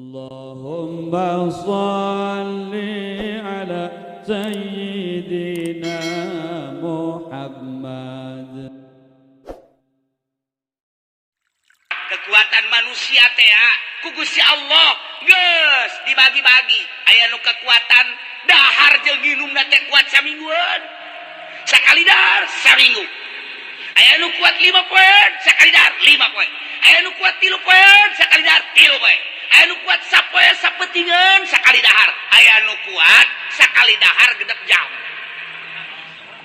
اللهم صل على سيدنا Muhammad. Kekuatan manusia teh ku Gusti Allah geus dibagi-bagi. Aya nu kekuatan dahar jeung nginumna teh kuat samingguan, sakali dahar saminggu. Aya nu kuat 5 poe, sakali dahar 5 poe. Aya nu kuat 3 poe, sakali dahar 3 poe. Aya nu kuat sapoe sapetingan sakali dahar. Aya nu kuat sakali dahar genep jam.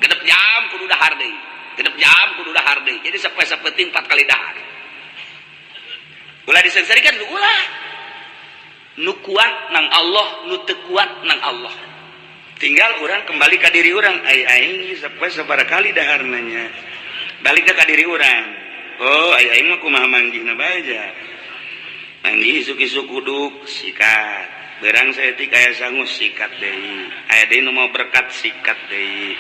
Genep jam kudu dahar deui. Genep jam kudu dahar deui. Jadi sapoe sapeting 4 kali dahar. Ulah disengsarikan, ulah. Nu kuat nang Allah, nu teu kuat nang Allah. Tinggal orang kembali ke diri orang. Ai aing sapoe sabaraha kali dahar nanya. Balik ke diri orang. Oh, ai aing mah kumaha manggihna bae aja. Manggih isuk-isuk kuduk sikat. Berang saeutik aya sangu sikat deui. Aya deui nu mau berkat sikat deui.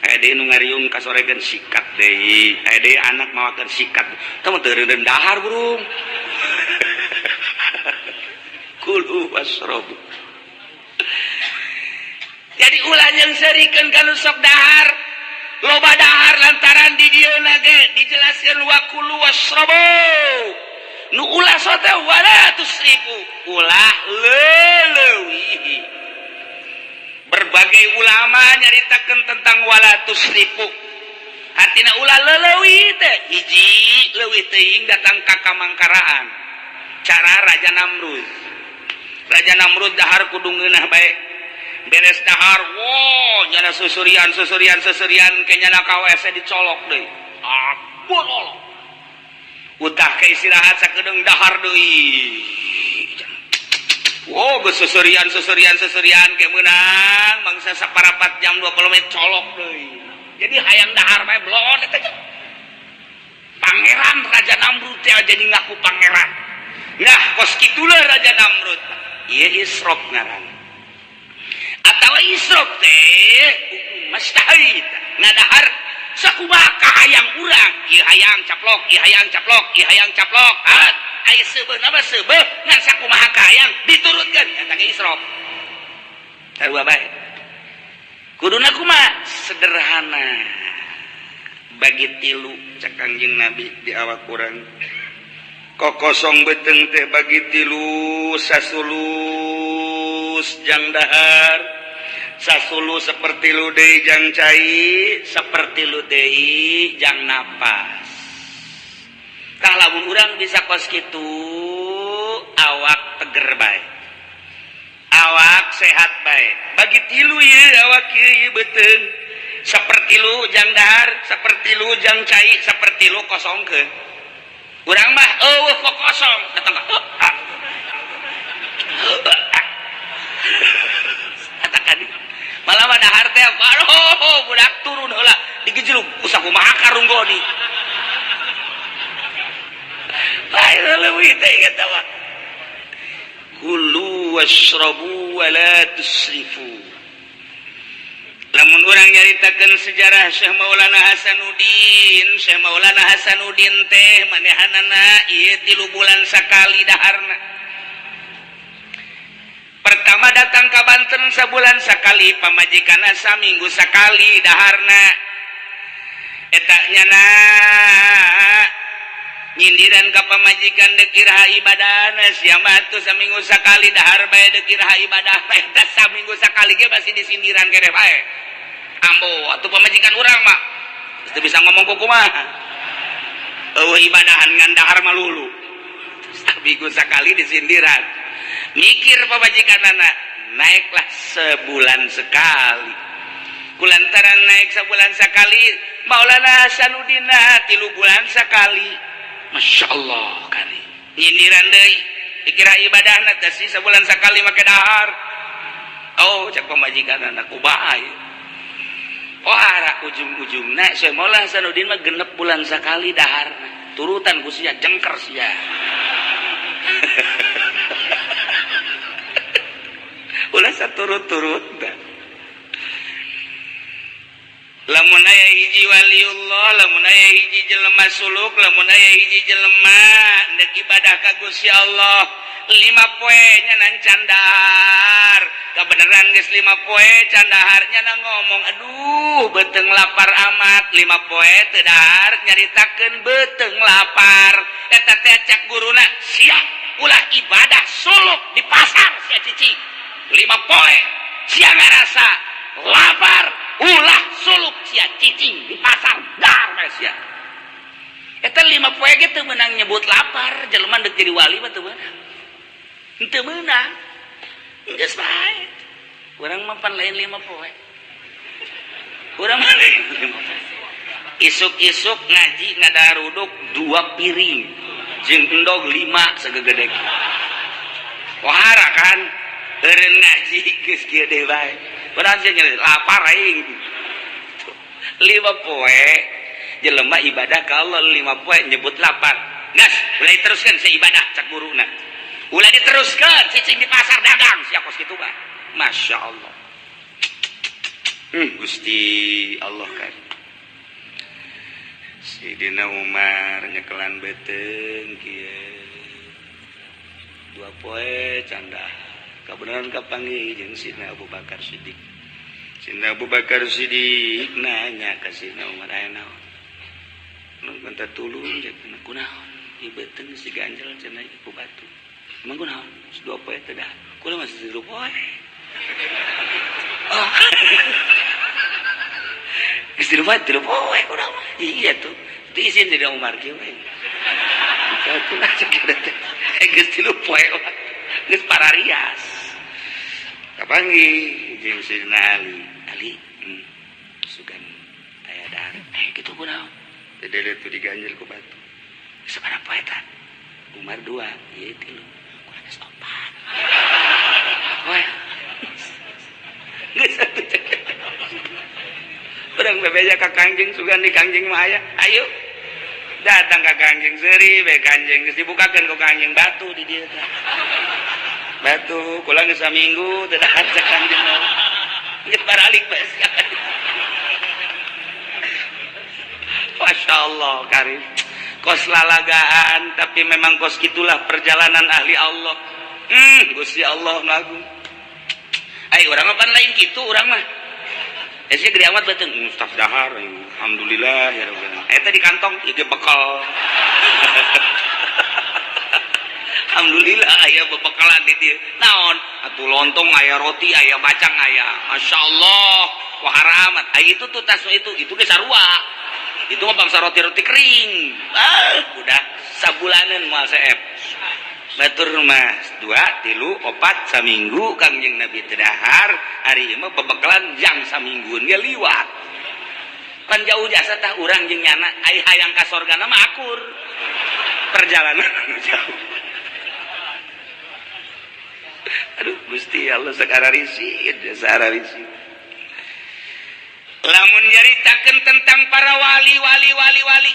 Aya deui nu ngariung kasorekeun sikat deui. Aya deui anak mawakeun sikat. Tah mah teu reundeun dahar burung. Kulu wasrobu. Jadi ulah yang serikeun ka nu sok dahar. Loba dahar lantaran di dieu ge dijelaskeun wa kulu wasrobu. Nu ulah sote wala tusrifu, ulah leuleui. Berbagai ulama nyaritakeun tentang wala tusrifu. Artina ulah leuleui teh hiji leuwih teuing datang ka kamangkaraan. Cara Raja Namrud. Raja Namrud dahar kudu ngeunah bae. Beres dahar, wo nyana susurian susurian susurian ke nyana ka WC dicolok deui. Ah, bololok. Utah ke istirahat sakedeung dahar deui. Wow, geus susurian susurian susurian ke meunang mangsa saparapat jam 20 menit colok deui. Jadi hayang dahar bae blon eta teh. Pangeran Raja Namrud teh jadi ngaku pangeran. Nah, kos kitulah Raja Namrud. Ieu israf ngaran. Atawa israf teh mustahil ngadahar sakumaha kahayang urang. Ieu hayang caplok, ieu hayang caplok, ieu hayang caplok. Ah, aya seubeuh nama seubeuh ngan sakumaha kahayang diturutkeun eta ge israf. Sarua bae. Kuduna kumaha? Sederhana. Bagi tilu cek Kangjeng Nabi di awak urang. Kokosong beuteung teh bagi tilu, sasulus jang dahar, sasulu seperti lu deui jang cai, seperti lu deui jang napas. Tah lamun urang bisa kos kitu, awak teger bae. Awak sehat bae. Bagi tilu ye awak ieu ieu beuteung. Seperti lu jang dahar, seperti lu jang cai, seperti lu kosongkeun. Urang mah eueuh kok kosong, datang ka. Katakan malah mah dahar teh aduh budak turun heula digejlug usah kumaha karunggoni. Bae leuwih teh eta mah. Kulu washrabu wa la tusrifu. Lamun urang nyaritakeun sejarah Syekh Maulana Hasanuddin, Syekh Maulana Hasanuddin teh manehanana ieu 3 bulan sakali daharna. Pertama datang ka Banten sabulan sakali, pamajikanna saminggu sakali daharna. Eta nyana nyindiran ka pamajikan deuk iraha ibadahna, sia mah atuh saminggu sakali dahar bae deuk iraha ibadahna. Eta saminggu sakali ge masih disindiran keneh bae. Ambo atuh pamajikan urang mah teu bisa ngomong kumaha. Eueuh ibadahan ngan dahar mah lulu. Saminggu sakali disindiran. Mikir pamajikanana, naiklah sebulan sekali. Kulantaran naik sebulan sekali, Maulana Hasanuddin 3 bulan sekali. Masya Allah kali nyindiran deui dikira ibadahna teh sih sebulan sekali make dahar. Oh cek pamajikanana kumaha ieu. Oh ara ujung-ujungna Syekh Maulana Hasanuddin mah 6 bulan sekali daharna. Turutan ku sia jengker sia. Ulah saturut-turut dah. Lamun aya hiji waliullah, lamun aya hiji jelema suluk, lamun aya hiji jelema ndek ibadah ka Gusti Allah, 5 poe nya can dahar. Kebenaran geus 5 poe can dahar, nya ngomong, aduh, beteng lapar amat. 5 poe teu dahar, nyaritakeun beteng lapar. Eta teh cak guruna, sia ulah ibadah suluk di pasar. Sia cicing 5 poe, sia ngarasa lapar, ulah suluk, sia cicing di pasar, dahar bae sia. Eta 5 poe ge teu meunang nyebut lapar. Jelema deuk jadi wali mah teu meunang, teu meunang, geus bae. Urang mah pan lain 5 poe, urang mah lain 5 poe. Isuk-isuk ngaji ngadaruduk 2 piring jeung endog 5 sagegede. Wahara kan eureun ngaji geus kieu deui bae. Padahal sia nyeri lapar aing. 5 poe jelema ibadah ka Allah, 5 poe nyebut lapar. Gas, ulah diteruskeun sia ibadah, cak guruna. Ulah diteruskeun, cicing di pasar dagang sia kos kitu mah. Masya Allah. Gusti Allah kan. Sidina Umar nyekelan beuteung kieu. 2 poe can dahar. Kabeneran kapanggih jeung Sidina Abu Bakar Siddiq. Sidina Abu Bakar Siddiq nanya ka Sidina Umar, aya naon? Nu minta tulung cenah, kunaon? Ieu beuteung si ganjel cenah ku batu. Emang kunaon? 2 poe teh dahar. Kula masih 3 poe. Oh. Geus 3 poe, 3 poe kunaon? Iya tuh. Itu isin Sidina Umar kieu we. Atuh cek teh. Geus 3 poe. Geus pararias. Kapanggih jeung Sidina Ali. Ali, sugan aya dahar. Kitu kunaon? Dede tuh diganjel ku batu. Sabaraha poe eta? Umar 2, ieu 3. Kurang geus 4. Poe. Geus atuh cek. Urang bebeja ka Kangjeng, sugan di Kangjeng mah aya. Ayo. Datang ka Kangjeng, seuri we Kangjeng, geus dibukakeun ku Kangjeng batu di dieu teh. Batu, kula geus saminggu teu dahar, cek Kangjeng mah. Geus baralik bae sia. Masya Allah karim. Kos lalagaan, tapi memang kos gitulah perjalanan ahli Allah. Gusti Allah ngagung. Ai urang mah pan lain kitu urang mah. Esnya gede amat beuteung, mustaf dahar, alhamdulillah ya rabbil alamin. Eta di kantong ieu ge bekal. Alhamdulillah aya bebekalan di dieu. Naon? Atuh lontong aya, roti aya, bacang aya. Masya Allah, wahara amat. Ai itu tuh tas itu ge sarua. Itu mah bangsa roti-roti kering. Ah, udah sabulanan moal seep. Batur mah 2, 3, 4 saminggu Kangjeng Nabi teu dahar, ari ieu mah bebekalan jang saminggueun ge liwat. Pan jauh jasa tah urang jeung nyana, ai hayang ka sorgana mah akur. Perjalanan jauh. Aduh Gusti Allah sakara risid, sakara risid. Lamun nyaritakeun tentang para wali wali wali wali,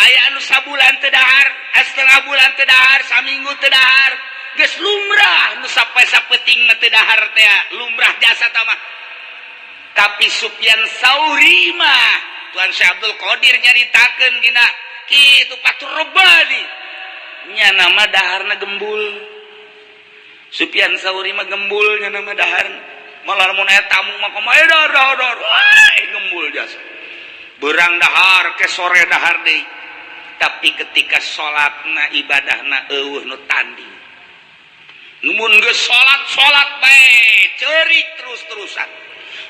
aya anu sabulan teu dahar, setengah bulan teu dahar, saminggu teu dahar, geus lumrah nu sampai sapeting mah teu dahar teh, lumrah jasa tah mah. Tapi Sufyan Sauri mah Tuan Syekh Abdul Qadir nyaritakeun gina kitu Fathur Rabbani nya nama daharna gembul. Sufyan Sauri mah gembul nya nama daharna. Malah mun aya tamu mah kumaha dahar dahar dahar, wah gembul jasa. Berang dahar ke sore dahar deui. Tapi ketika salatna ibadahna eueuh nu tanding. Mun geus salat salat bae ceurik terus-terusan.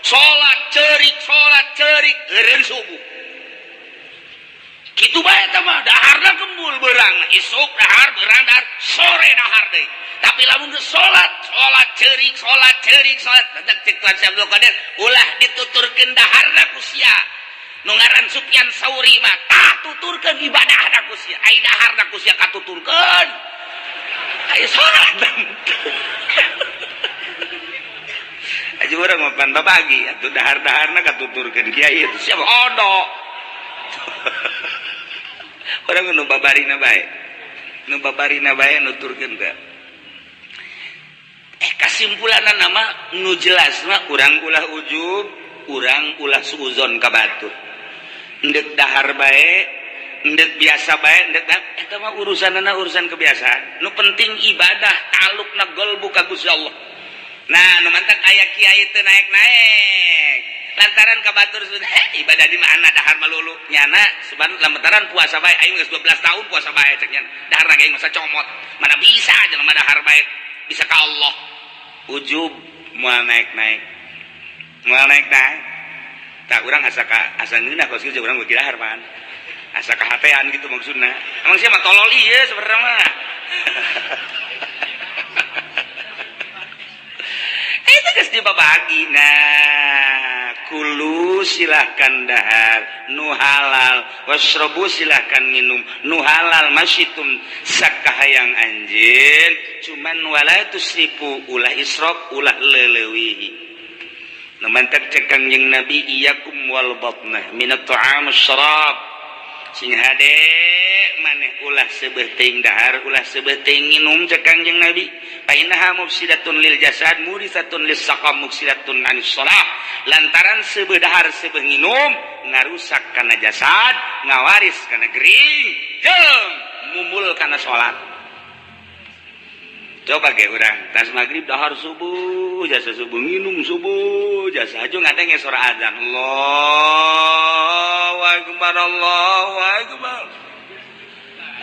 Salat ceurik, salat ceurik eureun subuh. Kitu bae eta mah daharna gembul beurang, isuk dahar beurang dahar, sore dahar deui. Tapi lamun geus salat, salat ceurik, salat ceurik, salat tetep cek Tuan Syekh Abdul Qadir ulah dituturkeun daharna ku sia. Nu ngaran Sufyan Sauri mah tah tuturkeun ibadahna ku sia. Ai daharna ku sia katuturkeun. Ai salat. Aja urang mah pan babagi atuh dahar-daharna katuturkeun kiai itu siapa odo. Urang nu babarina bae. Nu babarina bae nuturkeun teh. Kesimpulanna nama nu jelas mah urang ulah ujub, urang ulah suuzon ka batur. Endek dahar bae, endek biasa bae, endek dahar Eta mah urusanana urusan kebiasaan. Nu penting ibadah talukna golbu ka Gusti Allah. Nah, nu mantak aya kiai teu naek-naek. Lantaran ka batur sudah ibadah di mana dahar malulu nyana seban lantaran puasa bae aing geus 12 tahun puasa bae cek nyana. Dahar aing masa comot. Mana bisa jelema dahar bae bisa ka Allah. Ujub moal naek-naek. Moal naek-naek. Tak urang asa ka asa ngeunah kos kieu urang beuki dahar pan. Asa kahatean gitu maksudna. Emang siapa tolol iya sebenarnya mah. Itu geus dibabagi. Nah, kulu silahkan dahar nu halal, wasrobu silahkan minum nu halal masyitum sakahayang anjeun, cuman wala tusrifu ulah israf ulah leulewihi. Nu mantak cek Kangjeng Nabi iyakum wal batnah minat ta'am syarab. Sing hade maneh ulah seubeuh teuing dahar ulah seubeuh teuing nginum cek Kangjeng Nabi fa innaha mufsidatun lil jasad murisatun lis saqam mufsidatun anis shalah lantaran seubeuh dahar seubeuh nginum ngarusak kana jasad ngawaris kana gering jeung mumul kana salat. Coba ge urang tas magrib dahar subuh jasa subuh nginum subuh jasa aju ngadenge sora azan Allahu akbar Allahu akbar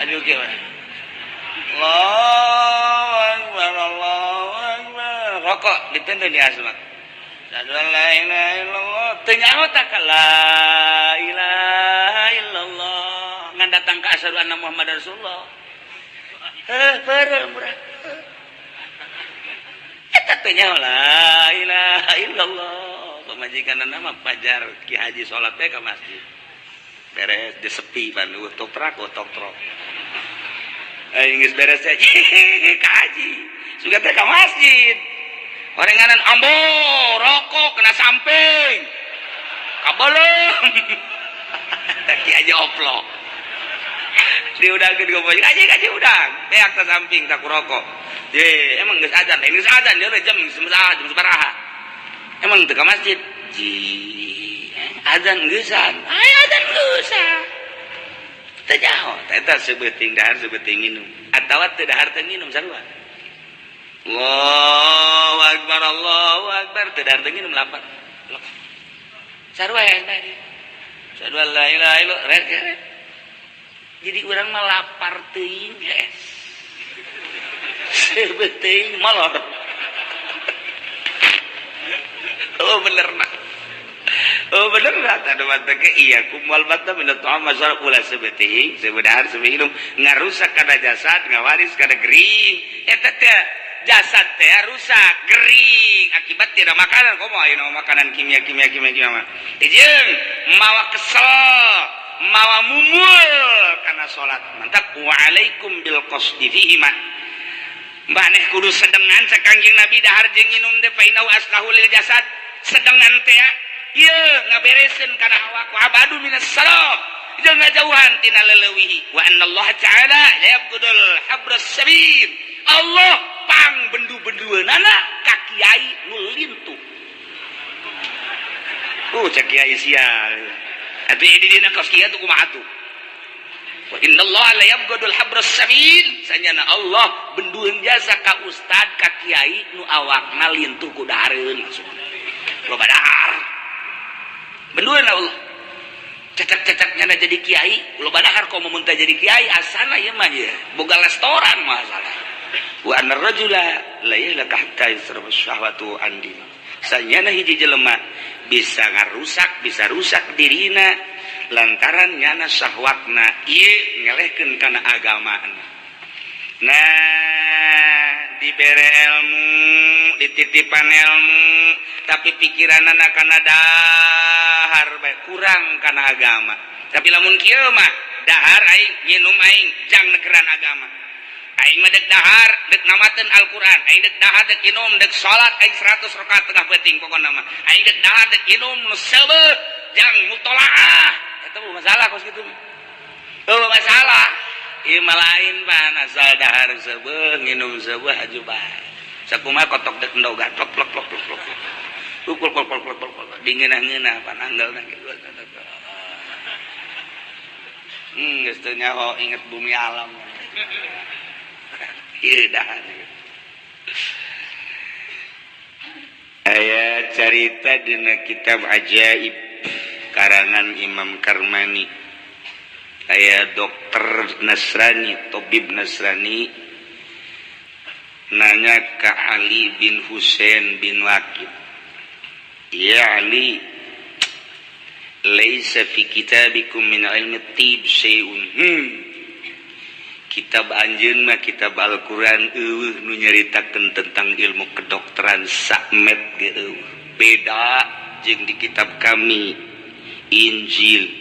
aduh ge Allahu akbar Allahu akbar rokok ditenten di asma asyhadu an la ilaha illallah teu nyaho tak la ilaha illallah ngan datang ka asyhadu anna Muhammadar Rasulullah heuh peureum urang eta teh nyaho la ilaha illallah pamajikanna mah pajar Ki Haji salat teh ka masjid beres disepi pan eueuh toprak toktrok aing geus beres teh ka haji sugan teh ka masjid orenganan ambo rokok kena samping kabelum Ki Haji oplok diudangkeun ka pamajikan haji haji udang beak ta samping tak rokok. Ye, emang geus azan, lain geus azan deui jam jam sabaraha. Emang teu ka masjid. Ji, azan geusan. Aya azan geusan. Teu nyaho, eta sebeuting dahar sebeuting nginum. Atawa teu dahar teu nginum sarua. Allahu akbar Allahu akbar teu dahar teu nginum lapar. Sarua ya tadi. Asyhadu an la ilaha illallah. Jadi urang mah lapar teuing geus. Sebeteng molor. Oh bener nah. Oh bener nah. Tadu mata ke iya kumal bata minat ta'am masyarakat ulah sebeteng sebedahar sebehilum ngarusak kana jasad ngawaris kana gering eta teh jasad teh rusak gering akibat tidak makanan komo ayeuna makanan kimia kimia kimia kimia mah jeung mawa kesel mawa mumul kana salat mantap wa alaikum bil qasdi fihi ma maneh kudu sedengan cek Kangjeng Nabi dahar jeung nginum teh fa innahu aslahu lil jasad sedengan teh ieu ngabereseun kana awak wa abadu minas salam jeung ngajauhan tina leulewihi wa annallaha ta'ala la yabghudul habras sabil Allah pang bendu-bendueunana ka kiai nu lintuh cek kiai sial atuh ini dina kos kieu tuh kumaha tuh wa innallaha la yabghudul habras sabil sanyana Allah bendueun jasa ka ustad ka kiai nu awakna lintuh ku dahareun maksudna loba dahar bendueun Allah cecak-cecak nyana jadi kiai loba dahar komo mun teh jadi kiai asana ieu mah ieu boga restoran masalah wa anna rajula la yahlaka hatta yasrafa syahwatu an dini sanyana hiji jelema bisa ngarusak bisa rusak dirina lantaran nyana syahwatna ieu ngelehkeun kana agamana. Nah dibere ilmu dititipan ilmu tapi pikiranana kana dahar bae kurang kana agama tapi lamun kieu mah dahar aing nginum aing jang negeran agama aing mah dek dahar dek namateun Al-Qur'an aing dek dahar dek inum dek salat aing 100 rakaat tengah peuting pokona mah aing dek dahar dek inum nu seubeuh jang mutolaah eta mah masalah kos kitu mah masalah ieu mah lain pan asal dahar seubeuh nginum seubeuh aju bae sakumaha kotok dek endogan plok plok plok plok plok plok plok plok plok plok dingeunah-ngeunah pan anggelna kitu. Geus teu nyaho inget bumi alam. Ieu dahar. Aya carita dina kitab Ajaib karangan Imam Karmani. Aya dokter Nasrani, tabib Nasrani nanya ke Ali bin Husain bin Waqid. Ya Ali, laisa fi kitabikum min ilmi tib syai'un. Kitab anjeun mah kitab Al-Qur'an eueuh nu nyaritakeun tentang ilmu kedokteran sakmet ge eueuh. Beda jeung di kitab kami Injil.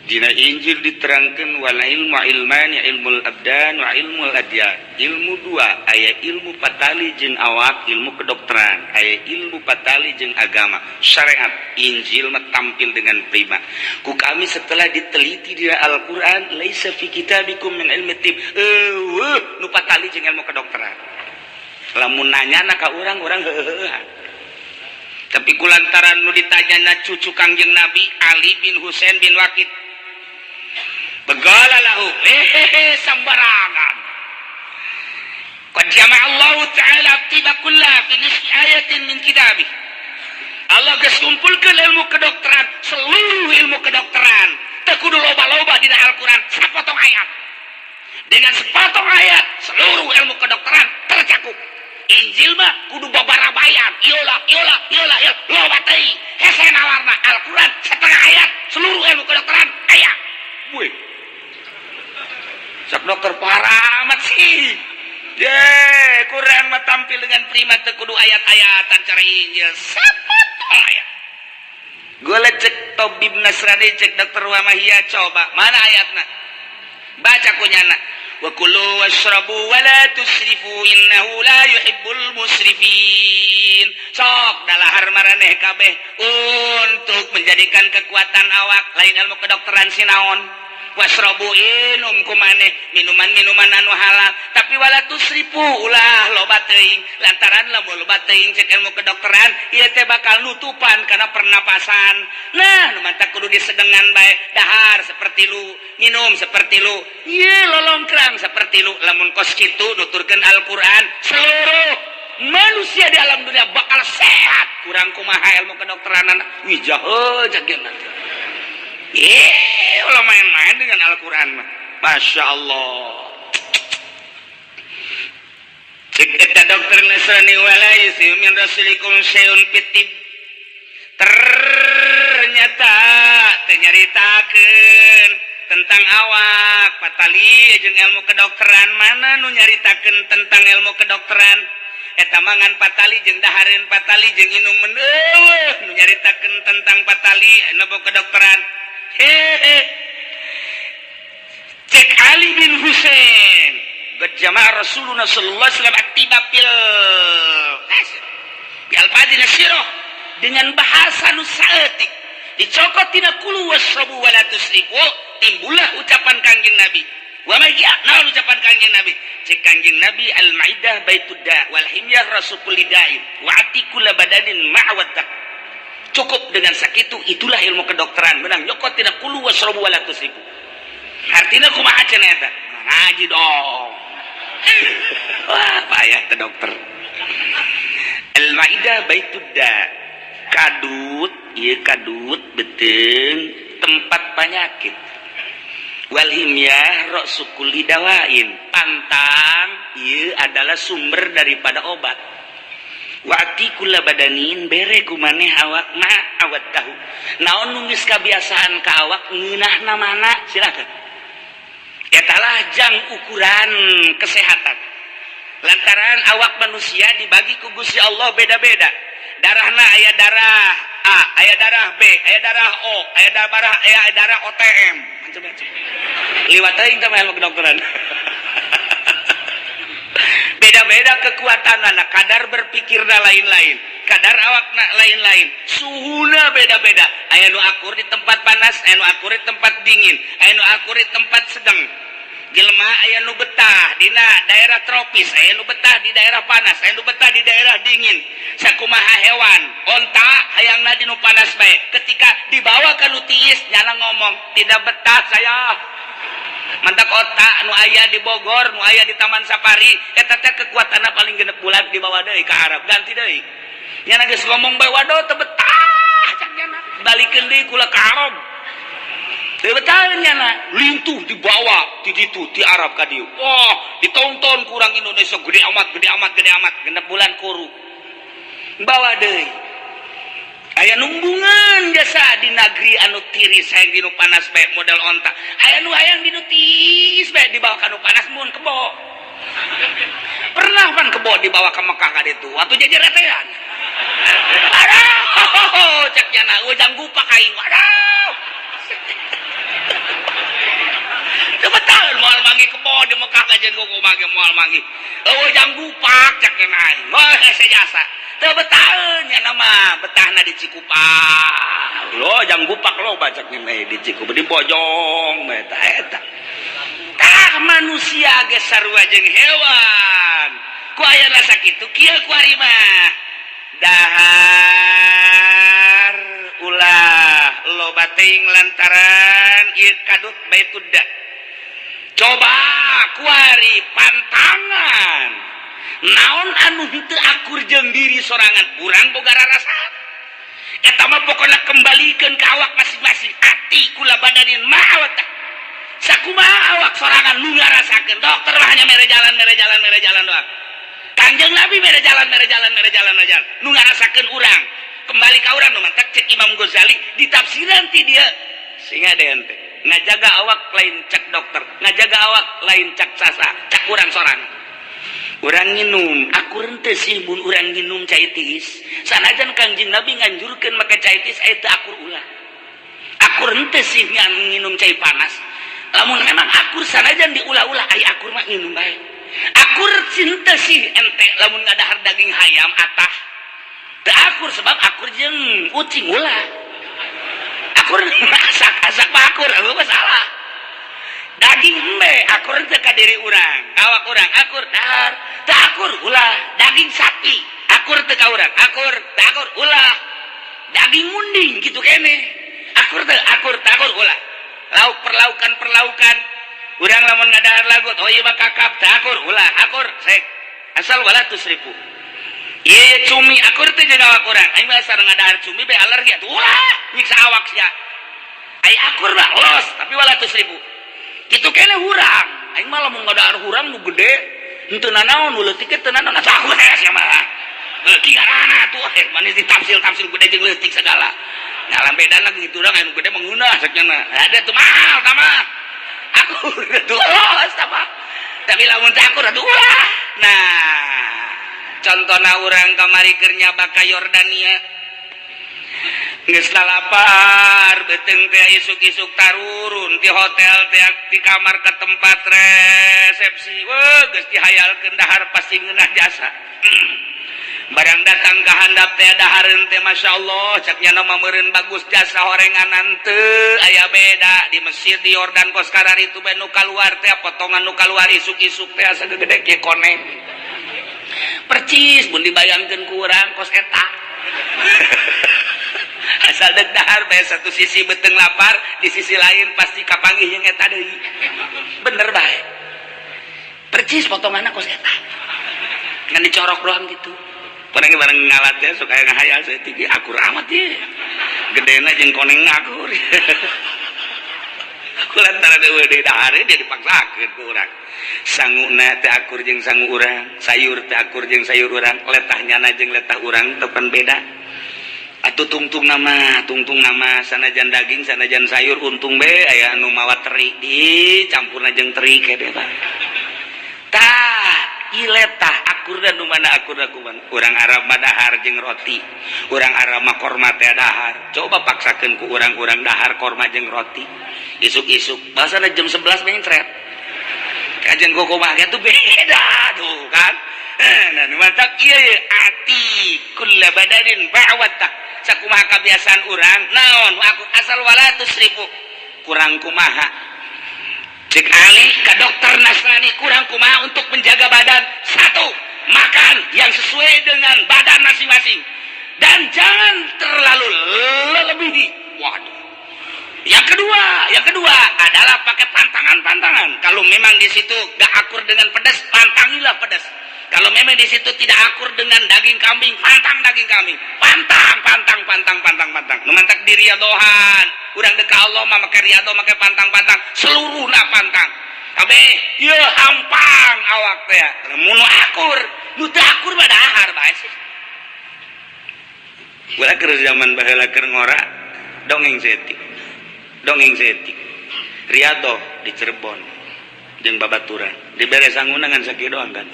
Dina Injil diterangkan wal ilmu ilmani ilmul abdan wa ilmul adyan. Ilmu dua, aya ilmu patali jeung awak, ilmu kedokteran, aya ilmu patali jeung agama, syariat. Injil mah tampil dengan prima. Ku kami setelah diteliti di Al-Qur'an, laisa fi kitabikum min ilmi tib. Eueuh nu patali jeung ilmu kedokteran. Lamun nanyana ka urang, urang heuheuhan. Tapi kulantaran nu ditanyana cucu Kangjeng Nabi Ali bin Husain bin Waqid, begala lahu sembarangan. Qad jama'a Allah ta'ala tiba kulla fi nisfi ayatin min kitabih. Allah geus kumpulkeun ilmu kedokteran, seluruh ilmu kedokteran teu kudu loba-loba dina Al-Qur'an, sapotong ayat. Dengan sepotong ayat seluruh ilmu kedokteran tercakup. Injil mah kudu babarabayan, iola iola iola iola loba teuing hese nawarna. Al-Qur'an setengah ayat seluruh ilmu kedokteran aya. Wih. Sok dokter parah amat sih. Ye, Quran mah tampil dengan prima teu kudu ayat-ayatan cara Injil. Sapotong ayat. Gue cek tabib Nasrani, cek dokter Wamahia, coba mana ayatna? Baca kunyana. Wa kulu washrabu wa la tusrifu innahu la yuhibbul musrifin. Sok dalahar maraneh kabeh untuk menjadikan kekuatan awak, lain ilmu kedokteran sinaon. Wasrobu inum kumaneh minuman-minuman anu halal, tapi wala tusrifu ulah loba teuing, lantaran lamun loba teuing cek ilmu kedokteran ieu teh bakal nutupan karena pernapasan. Nah, nu mantak kudu disedengan bae, dahar seperti lu, minum seperti lu, ieu lolongkrang seperti lu. Lamun kos kitu nuturkeun Al-Qur'an, seluruh manusia di alam dunia bakal sehat. Kurang kumaha ilmu kedokteran wih jahe jageuna. Kalau main-main dengan Al-Quran mah, Masya Allah. Cek eta dokter Nasrani wala yusiu min rasulikum syai'un fitib. Ternyata teu nyaritakeun tentang awak patali jeung ilmu kedokteran. Mana nu nyaritakeun tentang ilmu kedokteran? Eta mangan patali jeung dahareun patali jeung inuman, eueuh nu nyaritakeun tentang patali ilmu kedokteran. Hehe. Cek Ali bin Husain, jamaah Rasulullah sallallahu alaihi wasallam attiba fil bi alfadzi nasirah dengan bahasa nu saeutik dicokot tina kulu wasrabu wala tusrifu, timbullah ucapan Kangjeng Nabi. Wa ma ya naon ucapan Kangjeng Nabi? Cek Kangjeng Nabi, al maidah baitud da wal himyar rasul kulli da'in wa atikula badanin ma'wadda. Cukup dengan sakitu, itulah ilmu kedokteran menang nyokot tina kulu wasrabu wala tusrifu. Artinya kumaha cenah eta? Ngaji dong. Wah, payah ke dokter. Al maidah baitud da, kadut ieu, kadut beuteung tempat penyakit. Wal himyah ra'su kulli dawain, pantang ieu adalah sumber daripada obat. Wa atikula badanin, bere kumaneh awak ma awat tahu naon nu geus kabiasaan ka awak ngeunahna mana, silakan. Etalah jang ukuran kesehatan, lantaran awak manusia dibagi ku Gusti Allah beda-beda darahna. Aya darah A, aya darah B, aya darah O, aya darah, aya darah OTM, macam-macam. Liwat teuing teh ilmu kedokteran. Beda-beda kekuatan anak, kadar berpikirna lain-lain, kadar awakna lain-lain, suhuna beda-beda. Aya nu akur di tempat panas, aya nu akur di tempat dingin, aya nu akur di tempat sedang. Jelema aya nu betah dina daerah tropis, aya nu betah di daerah panas, aya nu betah di daerah dingin. Sakumaha hewan, onta hayangna di nu panas bae. Ketika dibawa ka nu tiis, nyana ngomong, "Tidak betah saya." Mantak onta nu aya di Bogor, nu aya di Taman Safari, eta teh kekuatanna paling 6 bulan, dibawa deui ka Arab, ganti deui. Nyana geus ngomong bae, "Waduh, teu betah," cak nyana. "Balikeun deui kula ka Arab." Teu betah nyana, lintuh dibawa ti ditu ti Arab ka dieu. Wah, ditonton kurang Indonesia gede amat, gede amat, gede amat, 6 bulan kuru. Bawa deui. Aya numbungan jasa di negeri anu tiris, hayang di nu panas bae model onta. Aya nu hayang di nu tiis bae, dibawa ka nu panas mun kebo. Pernah pan kebo dibawa ke Mekah ka ditu, atuh jajaretean. Aduh, cek nyana, ujang gupak aing. Aduh. Coba tahun moal manggih kebo di Mekah kajian kumaha ge moal manggih. Eueuh jang gupak cek nyana aing. Wah, hese jasa. Teu betaheun nya mah, betahna di Cikupa. Lo jang gupak lo cek nyana di Cikupa di Bojong eta eta. Tah, manusia ge sarua jeung hewan. Ku aya rasa kitu kieu kuari mah. Dahar ulah loba teuing lantaran ieu kadut baitudda. Coba kuari pantangan. Naon anu henteu akur jeung diri sorangan, urang boga rarasaan. Eta mah pokona kembalikeun ka awak masing-masing, ati kula badanin ma'awata. Sakumaha awak sorangan nu ngarasakeun, dokter mah hanya mere jalan, mere jalan, mere jalan doang. Kanjeng Nabi mere jalan, mere jalan, mere jalan, mere jalan. Nu ngarasakeun urang. Kembali ka urang nu mantak cek Imam Ghazali ditafsiran ti dia. Sehingga ente ngajaga awak lain cek dokter, ngajaga awak lain cek sasa, cek urang sorangan. Urang nginum, akur henteu sih mun urang nginum cai tiis? Sanajan Kangjeng Nabi nganjurkeun make cai tiis, aya teu akur ulah. Akur henteu sih nginum cai panas? Lamun memang akur, sanajan diulah-ulah, aya akur mah nginum bae. Akur henteu sih ente lamun ngadahar daging hayam atah? Teu akur, sebab akur jeung ucing ulah. Akur asak asak mah akur, eueuh masalah. Daging embe akur teu ka diri urang, awak urang akur dahar, teu akur ulah. Daging sapi akur teu ka urang? Akur, teu akur ulah. Daging munding gitu kene. Akur teu? Akur, teu akur ulah. Lauk perlaukan perlaukan urang lamun ngadahar lagut, oh ieu mah kakap, teu akur ulah, akur sek. Asal wala tusrifu. Ieu cumi akur teu jeung awak urang? Aing mah asal ngadahar cumi be alergi atuh ulah, nyiksa awak sia. Ai akur mah los, tapi wala tusrifu. Kitu kene hurang. Aing mah lamun ngadahar hurang nu gede henteu nanaon, nu leutik teu nanaon, atuh akur teh sia mah. Leutik arana atuh manis ditafsil-tafsil gede jeung leutik segala. Ngalam beda lagi gitu urang anu gede mengeunah sakjana. Ada tuh mahal tah. Akur atuh los tah. Tapi lamun teu akur atuh ulah. Nah, contohna urang kamari keur nyaba ka Yordania. Geus lapar beuteung teh, isuk-isuk tarurun ti hotel teh, di kamar ke tempat resepsi. Wah, geus dihayalkeun dahar pasti ngeunah jasa. Barang datang ka handap teh, dahareun teh Masya Allah, cak nyana mah meureun bagus jasa, horenganan teu aya beda. Di Mesir, di Yordan kos kararitu bae nu kaluar teh potongan nu kaluar isuk-isuk teh asa gede ge koneng. Percis mun dibayangkeun ku urang kos eta. Asal dek dahar bae, satu sisi beuteung lapar, di sisi lain pasti kapanggih yang eta deui. Bener bae. Percis potonganna kos eta. Ngan dicorok doang gitu. Barang barang ngalat ya suka ngahayal saeutik, akur amat ye. Gedena jeung koneng akur. Ku lantaran eueuh deui dahar dia dipaksakeun ku urang. Sanguna teu akur jeung sangu urang, sayur teu akur jeung sayur urang, letah nyana jeung letah urang teu pan beda. Atuh tungtung nama, tungtung nama sanajan daging, sanajan sayur, untung be aya anu mawa teri dicampurna jeung teri kede tah. Tah, ieu letah akur dan nu mana akur kuman. Urang Arab mah dahar jeung roti. Urang Arab mah korma teh dahar. Coba paksakeun ku urang-urang dahar korma jeung roti. Isuk-isuk, bahasana jam 11 mencret. Kajian kumaha ge tuh beda tuh kan. Nah, nu mantak ieu ati kulla badanin ba'wata. Sakumaha kebiasaan urang naon aku asal wala tusrifu. Kurang kumaha. Cek Ali ke dokter Nasrani, kurang kumaha untuk menjaga badan? Satu, makan yang sesuai dengan badan masing-masing dan jangan terlalu lebih. Waduh. Yang kedua adalah pakai pantangan-pantangan. Kalau memang di situ gak akur dengan pedas, pantangilah pedas. Kalau memang di situ tidak akur dengan daging kambing, pantang daging kambing. Pantang, pantang, pantang, pantang, pantang. Nu mantak diriadohan. Urang dek Allah mah make riado, make pantang-pantang, seluruhna pantang. Kabeh, ieu hampang awak teh. Mun akur, nu teu akur mah dahar bae sih. Kula keur zaman baheula keur ngora, dongeng saeutik. Dongeng saeutik. Riado di Cirebon jeung babaturan. Dibere sanguna ngan sakieu doang kan.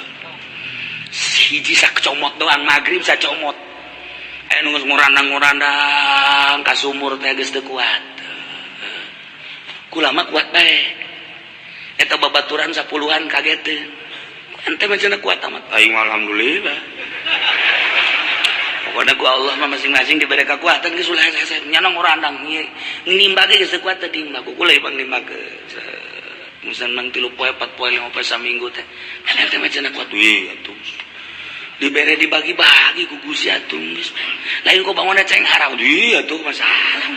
Hiji sacomot doang, maghrib sacomot. Aya nu geus ngurandang-ngurandang ka sumur teh geus teu kuat. Kula mah kuat bae. Eta babaturan sapuluhan kageteun. Ente mah cenah kuat amat. Aing mah alhamdulillah. Pokoknya ku Allah mah masing-masing diberi kekuatan, geus ulah hese nyana ngurandang nimba ge geus teu kuat teh nimba ku kula bang nimba ke musan mang 3 poe, 4 poe, 5 poe, saminggu teh. Kan ente mah cenah kuat. Wih atuh. Dibere dibagi-bagi ku Gusti atuh geus. Lain ku bangunna ceng harau Iya tuh masalah.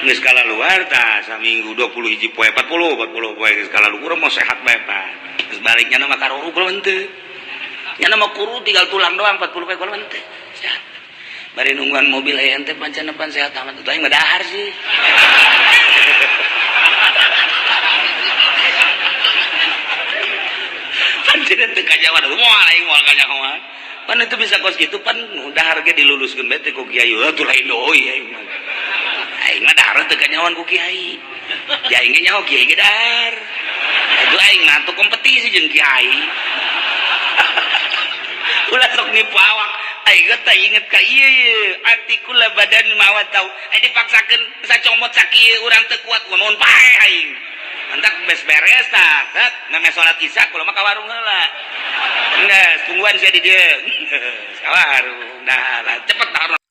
Geus kala luar tah saminggu 20 hiji poe, 40 40 poe geus kala luar mau sehat bae pan. Geus baliknya mah karuru kula henteu. Nya mah kuru tinggal tulang doang 40 poe kula henteu. Sehat. Bari nungguan mobil aya ente pancen pan sehat amat. Atuh aing mah dahar sih. Pancen teu kanyawan moal aing moal kanyawan. Pan itu bisa kos gitu pan dahar ge diluluskeun bae teh ku kiai. Atuh lain deui aing mah. Aing mah dahar teu kanyawan ku kiai. Di aing ge nyaho kiai ge dahar. Atuh aing mah tuh kompetisi jeung kiai. Ulah sok nipu awak. Aing teh inget ka ieu ieu ati kula badan mawa tau. Eh, dipaksakeun sacomot sakieu urang teu kuat mun pae aing. Mantak beres beres tah. Set, meme salat Isya kula mah ka warung heula. Geus, tungguan sia di dieu. Ka warung. Nah.